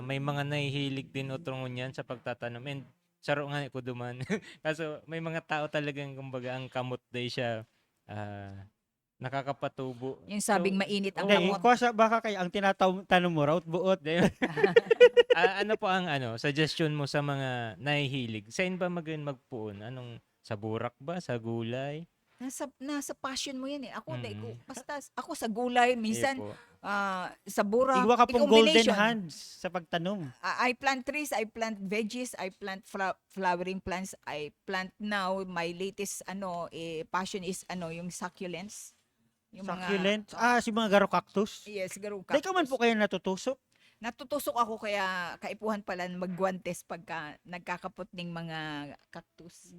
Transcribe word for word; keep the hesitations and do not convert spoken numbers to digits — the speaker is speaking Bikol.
May mga nahihilig din otro ngunyan sa pagtatanom, and saro nga ko duman. Kaso may mga tao talagang, kumbaga, ang kamot dai siya, ah, nakakapatubo. Yung sabing So, mainit ang oo. Hindi, kamot. Kuya, sa, baka kay ang tinataw tanom mo raw, buot. Dai-, ah, ano po ang ano, suggestion mo sa mga nahihilig? Sain ba magayon magpoon? Anong, sa burak ba? Sa gulay? Nasa, nasa passion mo yan eh. Ako, dai ko, Mm. basta s- ako sa gulay, minsan Opo. ah, sa burak, Igwa ka i- pong golden combination. hands sa pagtanom. Ah, I plant trees, I plant veggies, I plant fra- flowering plants, I plant now, my latest ano, eh, passion is ano, yung succulents. Yung Succulent. Mga, Ah, si mga garo cactus. Yes, garo Di ka man cactus. po kaya natutusok. Natutusok ako kaya kaipuhan pala magguantes pagka nagkakapot ning mga cactus.